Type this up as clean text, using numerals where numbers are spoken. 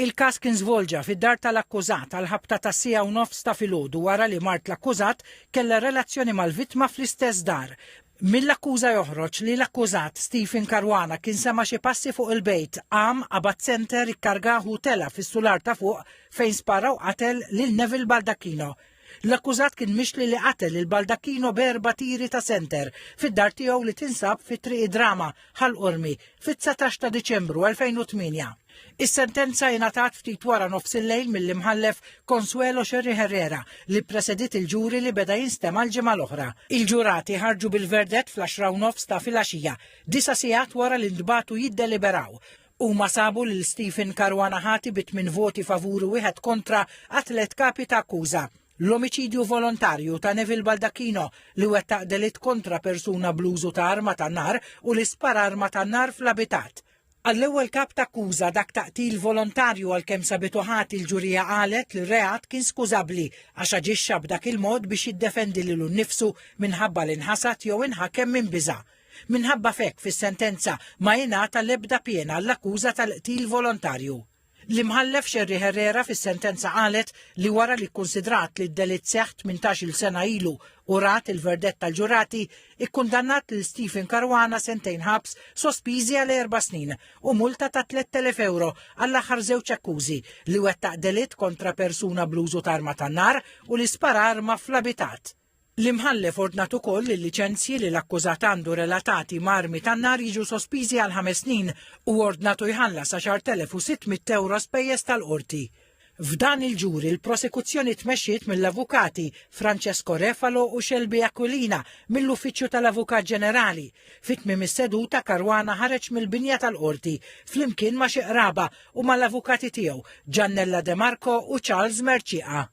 Il-każ kien żvolġa fid-dar tal-akkużat għall-ħabta tas-siegħa u nofs ta' filgħodu wara li mart l-akkużat kellha relazzjoni mal-vittma fl-istess dar. Mill-akkuża joħroġ li l-akkużat Stephen Caruana kien sema' xi passi fuq il-bejt, qam, qabad senter, ikkargah u tela' fis-sular ta' fuq fejn spara u qatel lil Neville Baldacchino. L-akkużat kien mixli li qatel lil Baldacchino b'erba' tiri ta' senter fid-dar tiegħu li tinsab fi Triq id-Drama, Ħal Qormi, fit-19 ta' Diċembru 2008. Is-sentenza ingħatat ftit wara nofsillejl mill-Imħallef Consuelo Scerri Herrera li ppresediet il-ġuri li beda jinstema' l-ġimgħa l-oħra. Il-ġurati ħarġu bil-verdett fl-għaxra u nofs ta' filgħaxija, disa' sigħat wara li ntbagħtu jiddeliberaw. Huma sabu lil Stephen Caruana ħati bi tmien voti favur u wieħed kontra għat-tliet kapi ta' akkuża. L-omiċidju volontarju ta' Neville Baldacchino li wettaq delitt kontra persuna bl-użu ta' arma tan-nar u li spara arma tan-nar fl-abitat. Għall-ewwel kap ta' akkuża dak ta' qtil volontarju għalkemm sabitu ħati l-ġurija qalet li r-reat kien skużabbli għax aġixxa b'dak il-mod biex jiddefendi lilu nnifsu minħabba li nħasad jew inħakem minn biża'. Minħabba f'hekk fis-sentenza ma jingħata l-ebda piena għall-akkuża tal-qtil volontarju. L-Imħallef Scerri Herrera fis-sentenza qalet li wara li kkunsidrat li d-delitt seħħ 18-il sena ilu u rat il-verdett tal-ġurati, ikkundannat lil Stephen Caruana sentejn ħabs sospiżi għal erba' snin u multa ta' 3,000 ewro għall-aħħar żewġ akkużi li wettaq delitt kontra persuna bl-użu ta' arma tan-nar u li spara arma fl-abitat. L-Imħallef ordnat ukoll li l-liċenzji li l-akkużat għandu relatati ma' armi tan-nar jiġu sospiżi għal ħames snin u ordnatu jħallas 10,600 ewro spejjeż tal-qorti. F'dan il-ġuri l-prosekuzzjoni tmexxiet mill-avukati Francesco Refalo u Shelby Aquilina mill-Uffiċċju tal-Avukat Ġenerali. Fi tmiem is-seduta Caruana ħareġ mill-binja tal-qorti flimkien ma' xi qraba u mal-avukati tiegħu Giannella De Marco u Charles Mercieca.